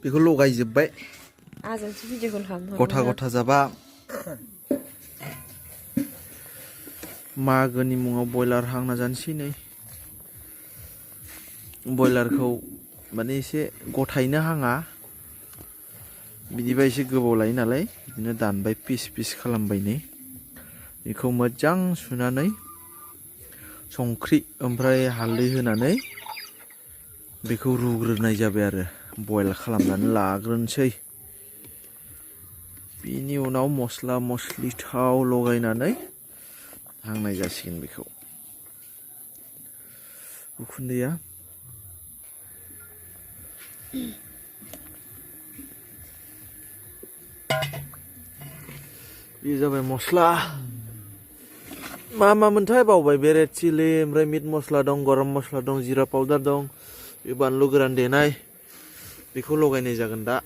बेखौ लगायजोब्बाय आजांसो भिडिअखौ खालामहरबाय गथा गथा जाबा मागोनि मुङाव बयलार हांना जानोसै नै बयलारखौ माने एसे गथायैनो हाङा बिदिबा एसे गोबाव लायो नालाय बिदिनो दानबाय पिस पिस खालामबाय नै बेखौ मोजां सुनानै संख्रि ओमफ्राय हालदै होनानै बेखौ रुग्रोनाय जाबाय आरो बयल खालामनानै लाग्रोनोसै बिनि उनाव मस्ला मस्लि थाव लगायनानै हांनाय जासिगोन बेखौ उखुन्दैया बे जाबाय मस्ला मा मोनथाय बावबाय बे रेड चिली ओमफ्राय मिट मस्ला दं गरम मस्ला दं जिरा पाउडार दं बे बानलु गोरान देनाय बेखौ लगायनाय जागोन दा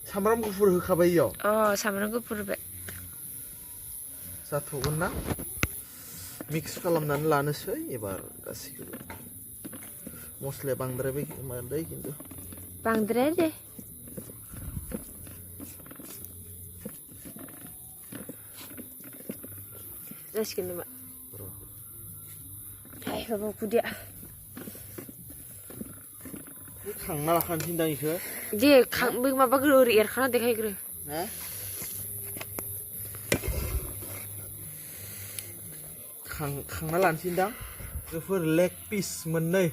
सामब्राम गुफुर होखाबाय इयाव सामब्राम गुफुर होबाय जाथ'गोन ना मिक्स खालामनानै लानोसै एबार गासैखौबो मस्लाया बांद्रायबाय मादै खिन्थु बांद्राय दे जासिगोन नामा हाय बाबा खुदिया खांना लाखानोसै दां इखो दे बै माबाग्रो ओरै एरखाना देखायग्रो खांना लानोसै दां बेफोर लेग पिस मोननै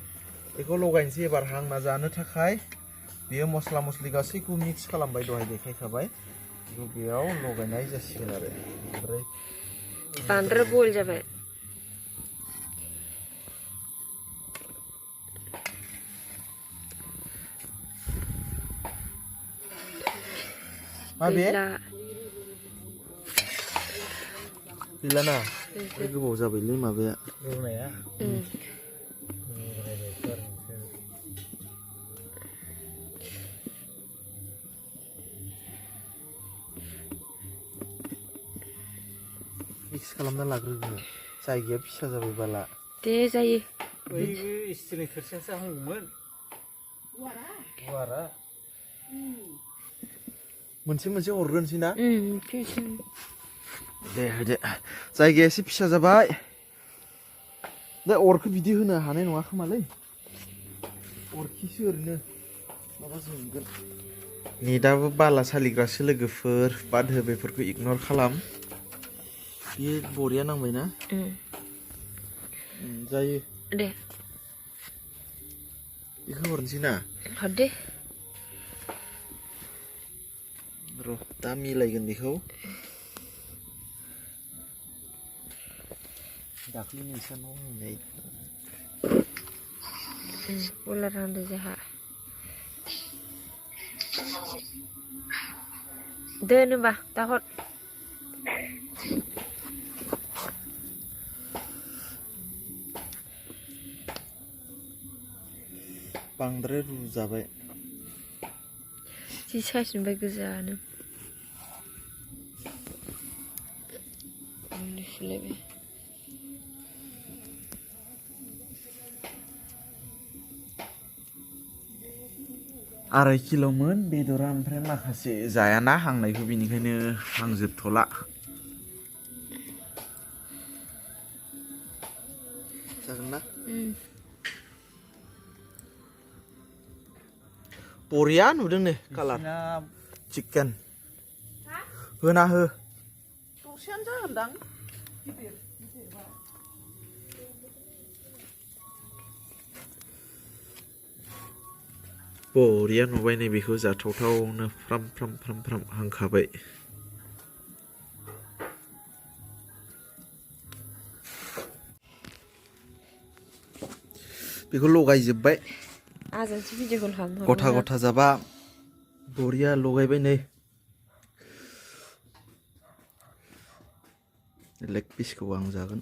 बेखौ लगायनोसै एबार हांना जानो थाखाय बेयो मस्ला मस्लि गासैखौबो मिक्स खालामबाय दहाय देखायखाबाय बेखौ बेयाव लगायनाय जासिगोन आरो ओमफ्राय बांद्राय बयल जाबाय माबे गैलाना गोबाव जाबायलै माबाया रुनाया मिक्स खालामना लाग्रोगोन जायगाया फिसा जाबाय बाला दे जायो बै स्टिलनि थोरसियासो हांगौमोन गुवारा मोनसे मोनसे हरग्रोनोसै ना दे होदो जायगाया एसे फिसा जाबाय दा अरखौ बिदि होनो हानाय नङा खोमालै अरखिसो ओरैनो माबा जोंगोन नेटआबो बाला सालिग्रासो लोगोफोर बाद हो बेफोरखौ इगनर खालाम बेयो बरिया नांबायना जायो दे बेखौ हरनोसै ना हरदे र' दा मिलायगोन बेखौ दाख्लैनि इसानाव होननाय बयलार हांदो जोंहा दोन होनबा दा हर बांद्राय रुजाबाय जि साइज नुबाय गोजानो फुलायबाय आराय किल'मोन बेदरा ओमफ्राय माखासे जायाना हांनायखौ बेनिखायनो हांजोबथ'ला जागोन ना बरिया नुदों नै कालार चिकेन होना हो दसेयानो जागोनदां बरिया नुबाय नै बेखौ जाथावथावनो फ्राम फ्राम फ्राम फ्राम हांखाबाय बेखौ लगायजोब्बाय आजांसो भिडिअखौ खालामहरबाय गथा गथा जाबा बरिया लगायबाय नै लेग पिसखौ आं जागोन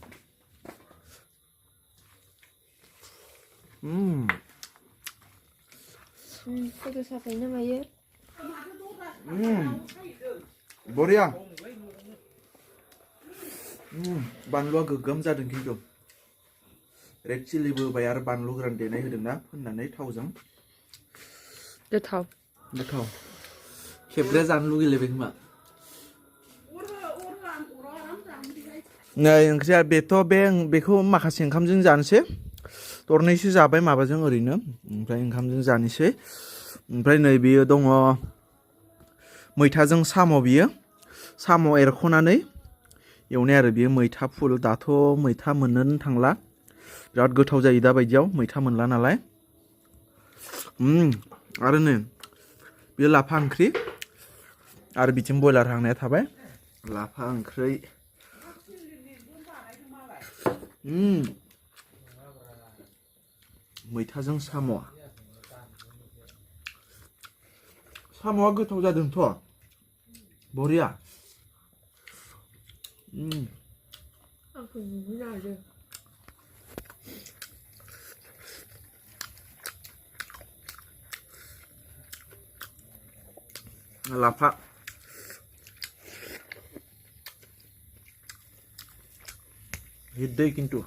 फट' साफायनो मायो बरिया बानलुआ गोगोम जादों खिन्थु रेड चिलिबो होबाय आरो बानलु गोरान देनाय होदोंना फोननानै थावजों गोथाव गोथाव खेबग्रा जानो लुगैलायबाय खोमा नै ओंख्रिया बेखौ माखासे ओंखामजों जानोसै दरनैसो जाबाय माबाजों ओरैनो ओमफ्राय ओंखामजों जानोसै ओमफ्राय नै बेयो दङ मैथाजों साम' बियो साम' एरख'नानै एवनाय आरो बियो मैथा फुल दाथ' मैथा मोननोनो थांला बिराद गोथाव जायो दा बायदियाव मैथा मोनला नालाय आरो नै बेयो लाफा ओंख्रि आरो बिथिं बयलार हांनाया थाबाय लाफा ओंख्रि मैथाजों साम'आ गोथाव जादोंथ' बरिया लाफा हिट दै किन्तु